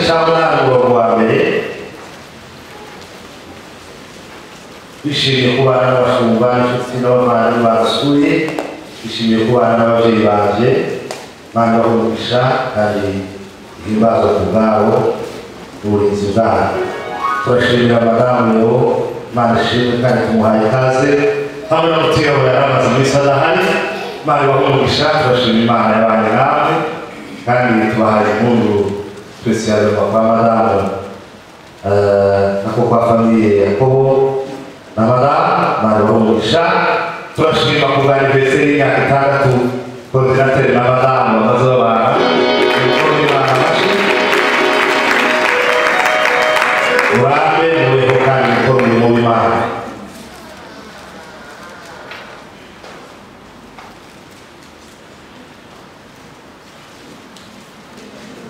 Igice cya munani umurongo wa mbere. Bishimiye kubana n'abashumba n'inshuti n'abavandimwe basuye, bishimiye kubana n'ababyeyi banje, Imana ibahe umugisha kandi ihimbazwe ku bwabo uburinzi bwabo. Turashimira madamu Leo, Imana ishimwe kandi tumuhaye ikaze hamwe n'umutiro yari amaze iminsi adahari. Imana ibahe umugisha, turashima Imana yabanye namwe kandi tubahaye impundu spécialement kwa madamu nako kwa famille Yakobo na madamu. Imana ibahe umugisha. Turashima ku bwa anniversaire y'imyaka 6 coordinateur na madamu bamaze babana. Imana amashyi. Urambe mubeho kandi mukore umurimo w'Imana.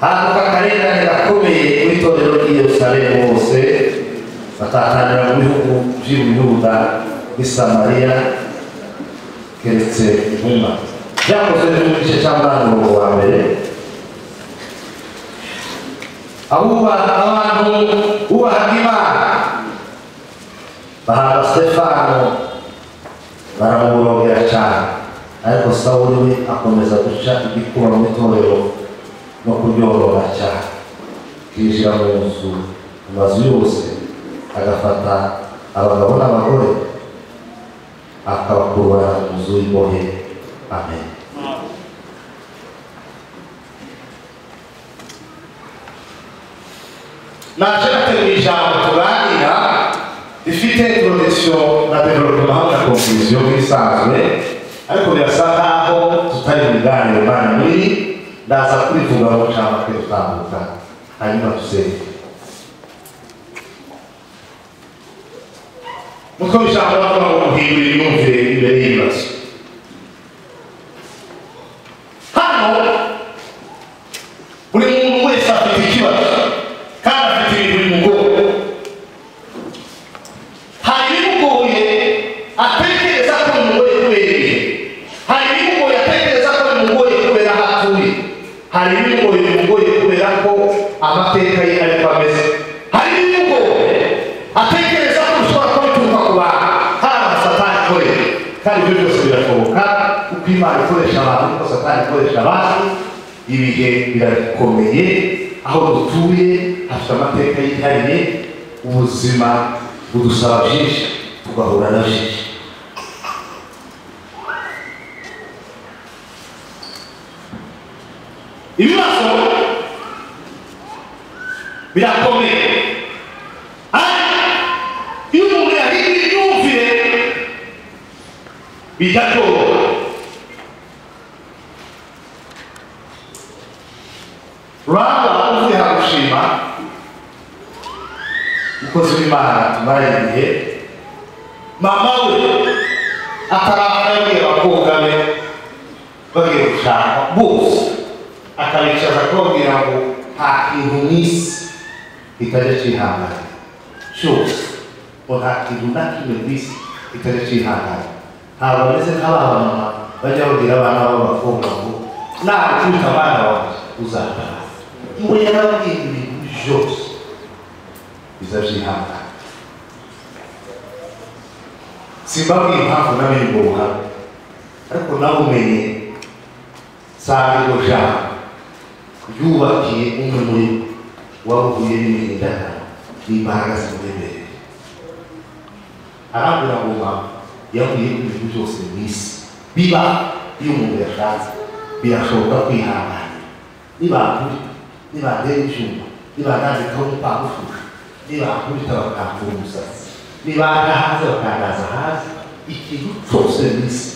Haduka akarengane gakomeye mu itorero ry'i Yerusalemu bose batatanira mu bihugu by'i Buyuda n'i Samariya keretse intumwa. Byakozwe mu gice cya munani umurongo wa mbere. Abantu bubahaga Imana bahamba Stefano baramuborogera cyane, ariko Sawuli we akomeza guca igikuba mu itorero no kuryorora cyane, akinjira mu nzu mu mazu yose agafata abagabo n'abagore akabakurura mu nzu y'imbohe. Amen. Naje nateguye ijambo tuganira rifite introduction na développement hamwe na conclusion nk'ibisanzwe, ariko birasa nkaho tutari mu biganiro umwanya munini. Ndaza kubivuga mu ncamake dutambuka hanyuma dusenge. Mutwe w'ijambo bavuga ngo guhindura imyumvire imbere y'ibibazo. Hano buri muntu wese afite ikibazo kandi afite ibintu bimugoye. Hari ibimugoye atekereza ko bimugoye kubera ibihe, hari ibimugoye atekereza ko bimugoye kubera aho atuye, hari ibimugoye bimugoye kubera ko amateka ye ariko ameze, hari ibimugoye atekereza ko bishobora kuba bituruka ku bantu, hari abantu Satani ikorera. Kandi ibyo byose birashoboka kuko Imana ikoresha abantu, kuko Satani ikoresha abantu. Ibihe birakomeye, aho dutuye hafite amateka yihariye, ubuzima budusaba byinshi, tugahura na byinshi. Ibibazo birakomeye, ariko iyo umuntu yahinduye imyumvire bijya byoroha. Rwanda uvuye hagushima umukozi w'Imana tumara igihe, mama we atarapfa yabwiye abakobwa be bagiye gushaka bose, akabicaza akababwira ngo nta kintu mu isi kitajya cyihangana cyose, ngo nta kintu na kimwe mu isi kitajya cyihangana. Ntabwo bameze nk'aba mama bajya babwira abana b'abakobwa ngo nakubita abana bawe uzataha. Iwe yarababwiye ibintu byose bizabyihangana. Simbabwiye impamvu namenye ubwo buhamya, ariko nabumenye nsanga iryo jambo ryubakiye umwe muri bo wahuye n'imihindagano n'imbaraga zimuremereye. Arambwira ngo mama yabwiye ko ibintu byose mu isi biba iyo umuntu yashatse birashoboka kwihangana. Nibankubita, nibantera ibyuma, nibanandikaho umupanga ufusha, nibankubita bakankura umusatsi, nibanta hanze bakandaza hasi, ikintu cyose mu isi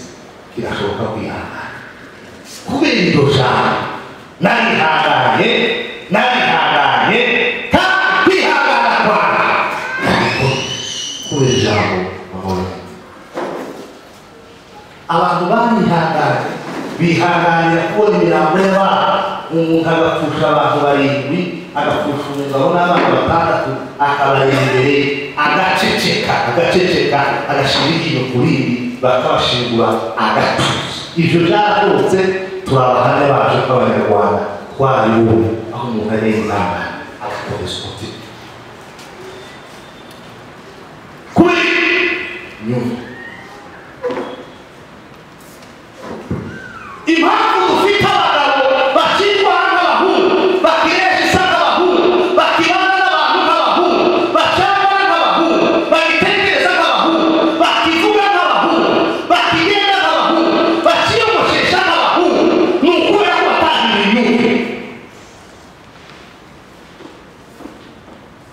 kirashoboka kwihangana. Kubera iryo jambo narihanganye, narihanganye, kandi kwihangana kwanjye ariko kubera ijambo mama. Abantu barihanganye, bihanganira kubona imirambo y'abantu, umuntu agapfusha abantu 7, agapfusha umugabo n'abana 6, akabareba imbere, agaceceka, agaceceka, agashyira iryinyo ku rindi, bakabashingura agatuza. Ibyo byarahutse, turi abahamya bacu b'Abanyarwanda, twarabibonye aho umuntu agenda Agakomeza umutima kuri nyuma. Impamvu dufite abagabo bakitwara nk'abahungu, bakiresha isa nk'abahungu, bakibana n'abantu nk'abahungu, bacyambara nk'abahungu, bagitekereza nk'abahungu, bakivuga nk'abahungu, bakigenda nk'abahungu, bakiyogoshesha nk'abahungu, ni ukubera ko batahinduye imyumvire.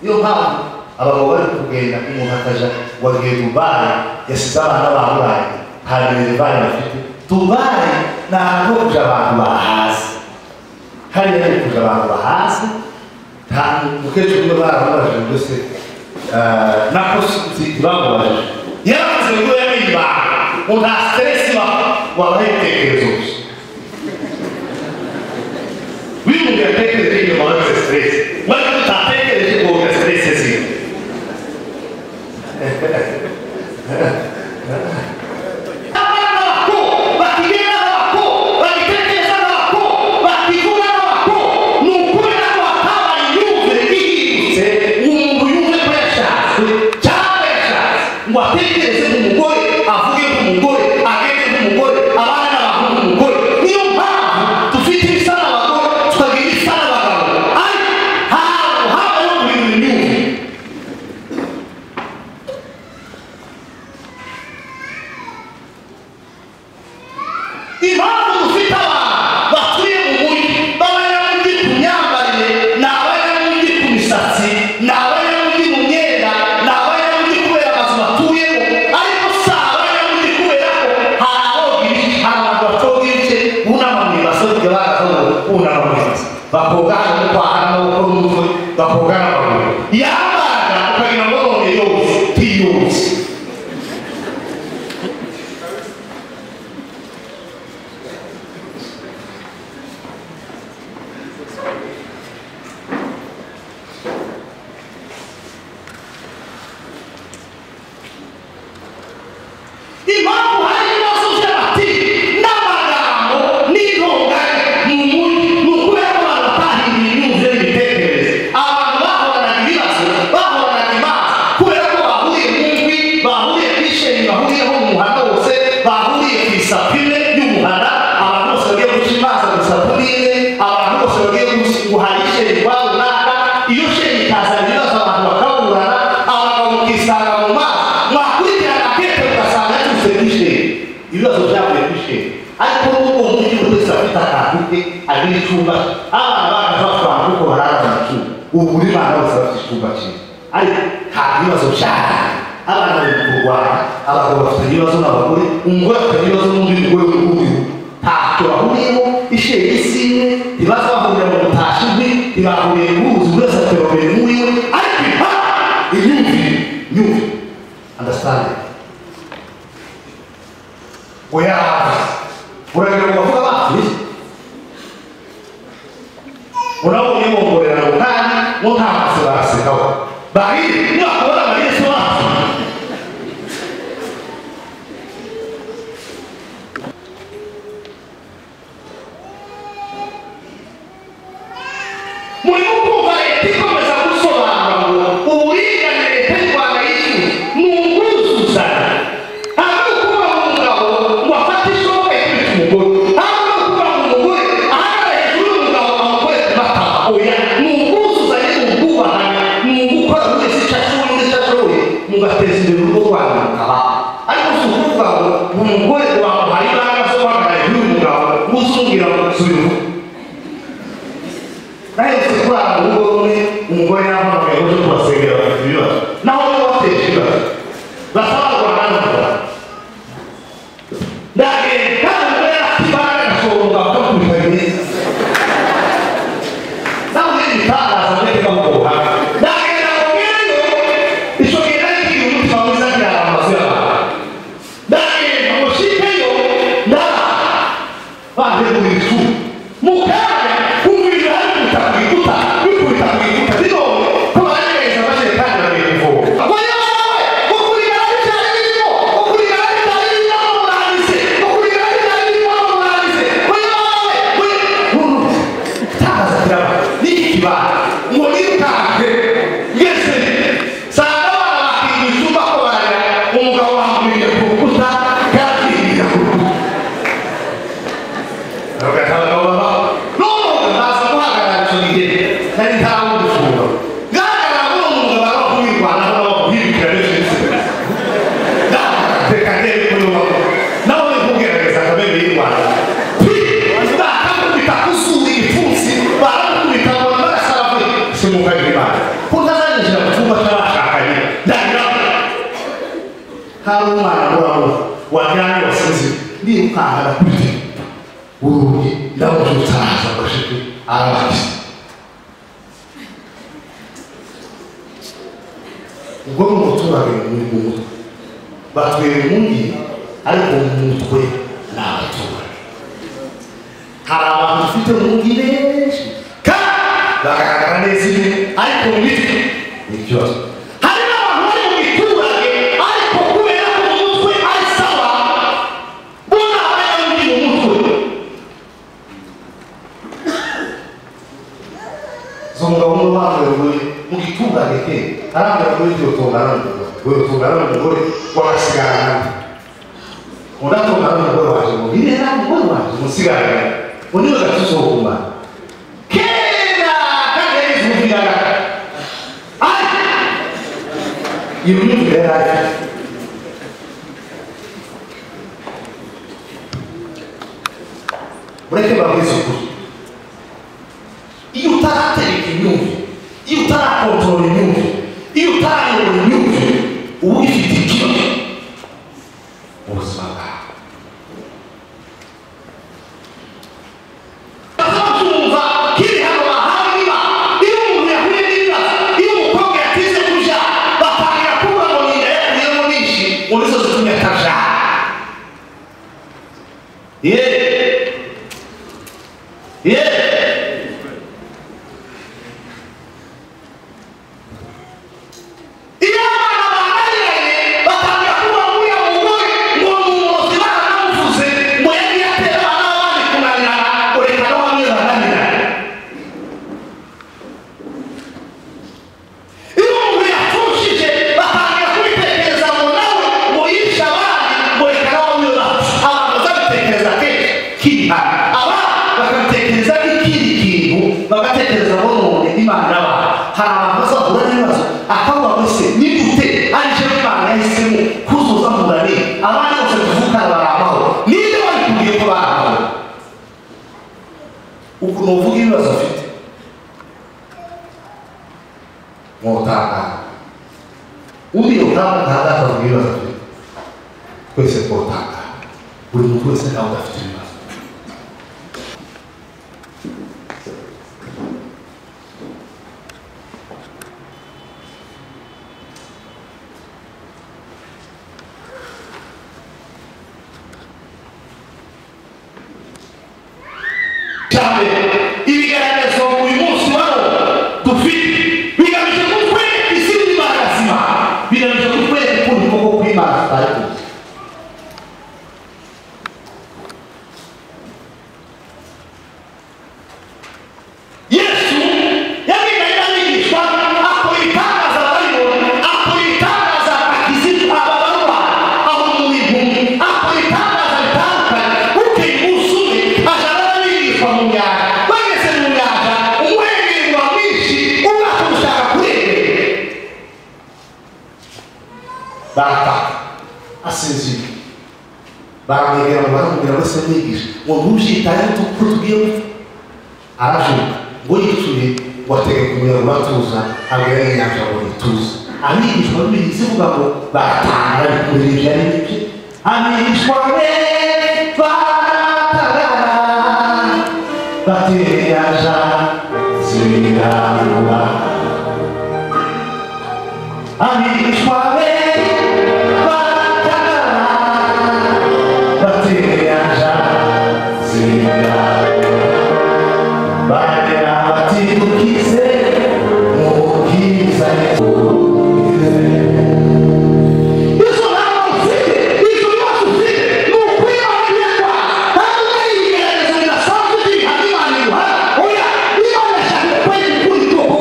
Niyo mpamvu abagabo bari kugenda, umuntu akaja wagiye Dubayi yasize abana ba Burayi, nta minerivare bafite. Dubayi ni ahantu ho kuja abantu bahaze, hariya ni kuja abantu bahaze. Nta mukecuru umwe baramubajije ngo se nako ntibamubajije, yaravuze ngo yamenye ibanga ngo nta stress ibaho, wabaha ibitekerezo gusa. Uyu yatekereje inyuma wagize stress, wari utatekereje ngo wowe stress ziwe. Ngo atekereze nk'umugore, avuge nk'umugore, agende nk'umugore, abane n'abantu nk'umugore. Niyo mpamvu dufite ibisa n'abagore, tukagira ibisa n'abagabo, ariko ntabwo habayeho guhindura imyumvire. Impamvu dufite abantu batuye mu mujyi b'abanyamujyi ku myambarire, ni abanyamujyi ku misatsi, ni abanyamujyi mu myenda, ni abanyamujyi kubera amazu batuyemo, ariko si abanyamujyi kubera ko hari aboga ibice, hari abantu batoga ibice bunama mu ibase, kujya baraza bunama mu ibase, bakoga hano kwaha n'amaboko n'umutwe, bakoga n'amaguru, yambaraga ukagira ngo none yose tiyose. Impamvu hari ibibazo by'abati n'amagambo n'intonganya mu mujyi ni ukubera ko abantu batahinduye imyumvire n'imitekerereze. Abantu bahoranaga ibibazo, bahoranaga imanza kubera ko bahuriye mu ngwi, bahuriye ku isheni, bahuriyeho mu muhanda wose, bahuriye ku isapine y'umuhanda. Abantu bose bagiye guca imanza ku isapune imwe, abantu bose bagiye guhaha isheni kwa runaka, iyo sheni ikazana ibibazo abantu bakaburana, abagabo mukisanga mu mazi, mwakurikirana akete ugasanga yaturutse ku isheni, ibibazo byavuye ku isheni. Ariko n'ubwo mu mujyi buri wese afite akantu ke, agira icyumba, abana bakaza batwara kuko barara mu cyumba. Ubu buri bana bose bafite icyumba kimwe, ariko nta bibazo byahari. Abana bari kurwana, abagabo bafite ibibazo n'abagore, umugore afite ibibazo n'undi mugore w'undi, ntacyo bahuriyemo. Isheni si imwe, ntibaza bahurira mu gutashya inkwi, ntibahuriye mu ruzi, buri wese afite robine muri we. Ariko impamvu imyumvire, imyumvire, understanding. Oya, uragira ngo bavuga bapfuye, urabonye bongorerana ngo kandi ngo nta maso barasekaho, barire nibakubona barire se bapfuye. Murimo kumva leta ikomeza gusobanura ngo uburinganire leta y'u Rwanda yishyuye ni ubwuzuzanye. Ntabwo ari ukuvuga ngo umugabo ngo afate ishoka ikubita umugore, ntabwo ari ukuvuga ngo umugore ahagarara hejuru y'umugabo amukore ku matama. Oya, ni ubwuzuzanye, ni ubwubahane, ni ugukora buri wese icyo ashoboye undi icyo ashoboye, mugateza imbere urugo rwanyu mukabaho. Ariko si ukuvuga ngo umugore wamuhaye imbaraga zo guhagarara hejuru y'umugabo ngo uze umubwira ngo subira uvuge. Nahise kurara mu rugo rumwe, umugore yampamagaye ngo nje kubasengera bafite ibibazo, naho nibo bateje ibibazo, basaba kurwana n'umugabo. Ndagenda kandi umugore yari afite imbaraga agashobora umugabo akamukubita neza. Naho ni ibitangaza mureke bamuha ubuhamya. Ndagenda ngo ngereyo, icyo gihe nari nkigira umutima mwiza nkirara mu mazu y'abantu. Ndagenda ngo nshikeyo, ndaba bantegurira icumu. Mu kanya kumva ibintu bari gukubita ku gikuta, bikubita ku gikuta, none ko baragenda nari ntarawugufunga ngahagarara muri uwo mugabo arabakumirwanaho n'abakuhirikira benshi reka ndebe ko yubaho nawe uri kugerageza akabebe y'u Rwanda bakamukubita kuzura igipfunsi baramukubita ngo amaraso aravuye simukagira Imana ko ntazanyinjira mu cyumba cy'abashakanye ndagira hari umwana muraho wajyanye wasinze ndirukanka ndakubita urugi ndamubyutsa araza ngo ashike arabakiza ubwo ni umuturage muri mu mutwe batuye mu mujyi ariko mu mutwe ni abaturage hari abantu bafite mu mujyi benshi kandi bagaragara neza imbere ariko mu mitwe ni ikibazo hari n'abantu bari mu giturage ariko kubera ko mu mutwe ari sawa bo ni abanyamujyi mu mutwe zo mugabo umwe bambaye mu giturage ke arambwira ngo ujye utungana n'umugore we utungana n'umugore wagasigara nande udatungana n'umugore waje ngo biriya n'umugore waje musigarane ngo niwe gatuzokumara kera kandi yagize umupira ariko iyo myumvire yari afite mureke babwize ukuri iyo utaratereka imyumvire iyo utarakontorora imyumvire iyo utarayobora imyumvire uba ugifite ikibazo mu buzima bwawe bazabyumva kiri hano bahawe niba iyo umuntu yahuye n'ibibazo iyo umukobwa yatize kuja batangira kuvuga ngo ninda yakuyemo nyinshi ngo nizo zitumye atabyara ye ye iyo abana bananiranye batangira kuvuga ngo uriya mugore ngo ni umurozi baranamuvuze ngo yagiye atera abana b'abandi kunanirana ngo reka no bamwe bananirane iyo umuntu yapfushije batangira kubitekereza ngo nawe ngo yishe abandi ngo reka no bamwe bapfe abantu bazabitekereza kenshi kihana aba bakabitekereza nk'ikindi kintu bagatekereza ngo none Imana irabaha hari abantu bazahura n'ibibazo akavuga ngo ese ni gute ari cyo Imana yahisemo kuzuza murane abandi bose tuvukana bari amahoro ninde wabikubwiye ko bari amahoro ukuntu uvuga ibibazo afite mwotangara undi yotamuka hagati avuga ibibazo afite twese twotangara buri muntu wese ntawe udafite ibibazo cyane ibigaragazo uyu munsi wabo dufite bigamije kutwereka izindi mbaraga z'Imana bigamije kutwereka ukundi kuboko kw'Imana tutari tuzi Yesu yagendanye n'abigishwa akora ibitangaza barabibona akora ibitangaza akiza ababarwayi ahumura impumyi akora ibitangaza bitandukanye bukeye umunsi umwe ajyana n'abigishwa mu nyanja bageze mu nyanja umuhengeri uba mwinshi ubwato bushaka kurengera barataka asinziriye baramwegera ngo baramubwira ngo se mwigisha ngo ntubyitayeho ko tugiye gupfa arajuka ngo yicuye ngo ategeka umuyaga uratuza abwira n'inyanja ngo nituze abigishwa bibiliya ivuga ngo baratangara bikurira ibyo ari byo abigishwa be baratangara batera inyanja zirangwa abigishwa be baratangara batera inyanja zirangwa baragera bati dukize mukiza izo nama ufite izo bibazo ufite ni ukwibagirwa ntabwo ari ibigaragazo bidasanzwe by'ibihamya Imana iguha oya Imana ishaka kukwereka ukundi kuboko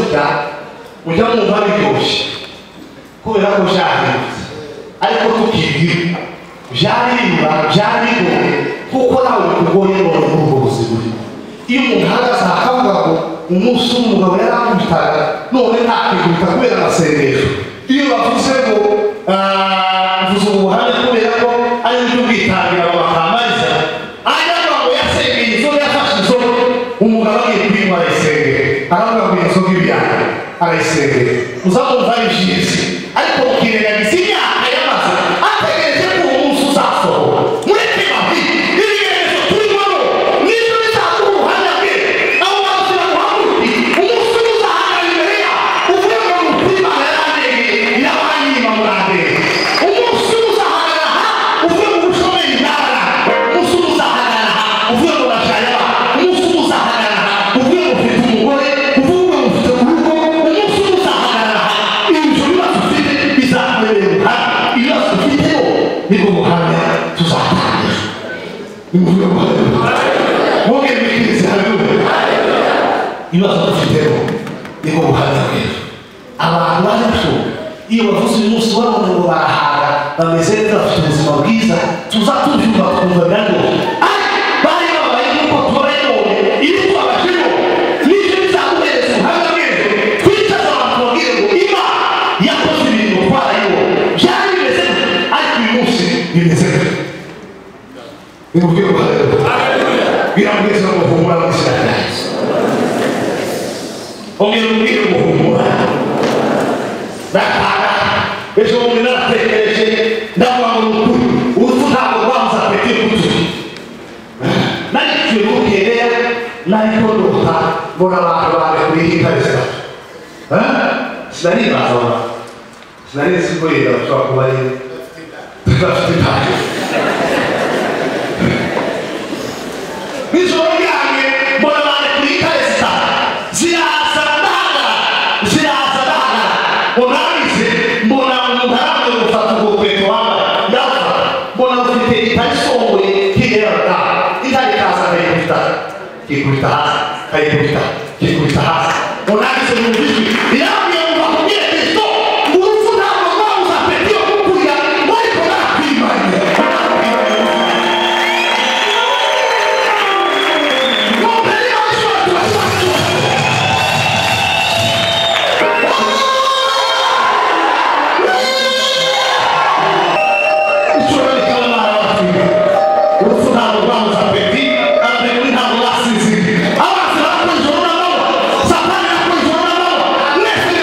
gutya mujya mwumva biryoshye kubera ko byahindutse ariko tukibwira byari biba byari bigoye kuko nawe bikugoye none muri ubwo buzima urimo. Iyo umuntu ahagaze akavuga ngo umunsi umugabo yarankubitaga none ntakwikubita kubera amasengesho. Iyo bavuze ngo mvuze ubu buhamya kubera ko ari byo ubwitangira bakamariza aravuga ngo yasengeye inzoga yafashe inzoga umugabo agiye kuyinywa arayisengera aravuga ngo inzoga ibyaha arayisengera uzamwumva ari byiza ariko mukirengagiza imyaka yamaze ategereje ko uwo munsi uzasohora. Mureke babiri ibigerezo turimo nibyo bizaguha ubuhamya bwe abo bantu baguhaguruke umunsi uzahagarara imbere yabo uvuge ngo ni ukuri Imana yarandengeye irabanyima murandengeye. Umunsi uzahagarara uvuge ngo ubushomeri bwarara umunsi uzahagarara uvuge ngo ndashaye abana umunsi uzahagarara uvuge ngo ufite umugore uvuge ngo ufite urugo umunsi uzahagarara ibyo bibazo ufite bizakuberera ubuhamya ibibazo ufiteho nibwo buhamya tuzatangira. Nimuvuge ngo haleluya mwongere mwikirize haleluya. Ibibazo dufiteho nibwo buhamya bw'ejo. Abantu baje gushoka iyo bavuze uyu munsi babona ngo barahaga bameze neza bafite ubuzima bwiza tuza tubyumva tukumva biraryoshye ariko bari babaye nk'uko tubaye none iyo tubabajemo nibyo bizaguhereza ubuhamya bw'ejo. Twicaze abantu tubabwire ngo Imana yakoze ibintu twarayibonye byari bimeze gutya ariko uyu munsi bimeze gutya. Nimubwire ngo haleluya biramubwiza ngo humura mu izina rya Yesu. Ongera umubwire ngo humura. Ndataha ejo bundi naratekereje ndavuga ngo ni ukuri urupfu ntabwo rwabuze apeti yo kuturya. Nari mu Kereya nariko ndota mbona abantu barekuriye intare zitatu. Sinari baza sinari nzi ko yenda bashobora kuba ari bafite intare. Nijoro ryanjye mbona barekuriye intare zitatu ziraza ndahagarara ziraza ndahagarara mbona mbona umuntu arambuye gufata ubwo bukweto wambaye ndafata mbona ufite itari isongoye hirya y'abadamu intare ikaza kayikubita kikubita hasi kayikubita kikubita hasi mbona mu ijwi irambwiye ngo bakubwire Kristo ngo urupfu ntabwo rwabuze apeti yo kukurya ariko narakwimanye. Urupfu ntabwo rwabuze apeti abadayimoni ntabwo basinziriye abanzi barakora ijoro n'amanywa Satani arakora ijoro n'amanywa mwese.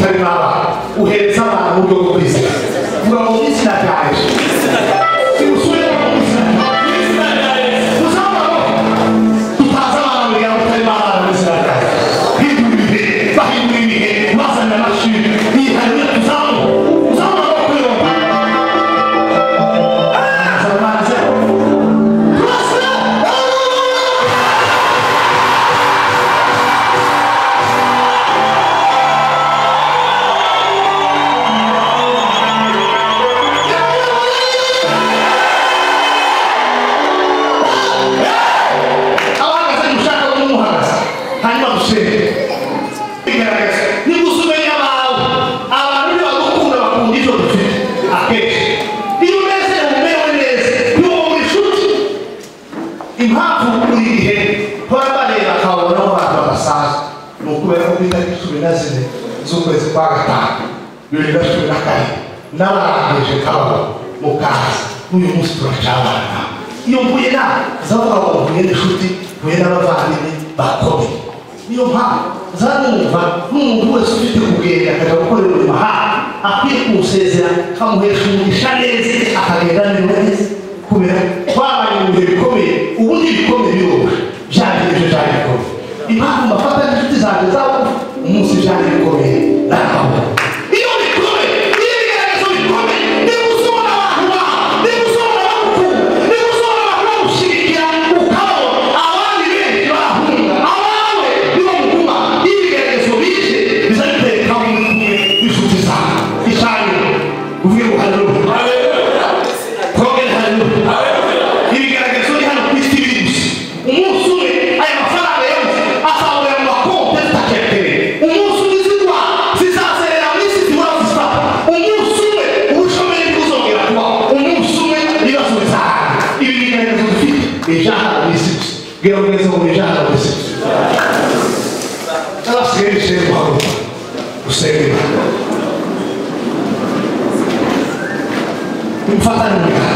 utarimo abana uhereza abana mu buryo bwo kwizera vuga ngo mu izina rya Yesu usubire mu izina rya Yesu uzamura tutaza abana mu miryango utarimo abana mu izina rya Yesu hindura ibihe bahindura ibihe bazana amashuri yihariye tuzamura uzamura amaboko yombi Z'ukwezi kwa gatanu 2014 n'abarangije kabo mu kazi n'uyu munsi turacabana iyo mvuye nawe zavuga ngo mvuye n'inshuti mvuye n'abavandimwe bakomeye niyo mpamvu zanumva n'umuntu wese ufite kugenda akajya gukorera umurimo ahandi akwiye kuwusezera akamuhesha umugisha neza akagenda neza kubera twabanye mu bihe bikomeye ubu ni ibikomeye biroroshye byari ibyo byari bikomeye impamvu mbafata n'inshuti zanjye zabo umunsi byari bikomeye nakaho iyo bikomeye iyo ibigaragazo bikomeye niba uzabona abantu bawe niba uzabona abagukunda niba uzabona abantu bagushyigikira ukabona abandi benshi bahunga abawe nibo muguma iyo ibigaragazo bije biza bitereka muri kumwe n'inshuti zawe icyanyu uvuge ngo haleluya twongere haleluya ibigaragazo ni hano ku isi biri gusa umunsi umwe aya mafaranga yose azahurira mu makonti tutakerekeye umunsi umwe izigwa zizazerera mu isi zibura zifata umunsi umwe ubushomeri buzongera kubaho umunsi umwe ibibazo bizarangira ibi bigaragazo dufite ni ibyaha mu isi gusa bwira neza ngo ni ibyaha mu isi gusa n'abasigaye bicaye guhaguruka gusenga Imana nimufatane mu biganza.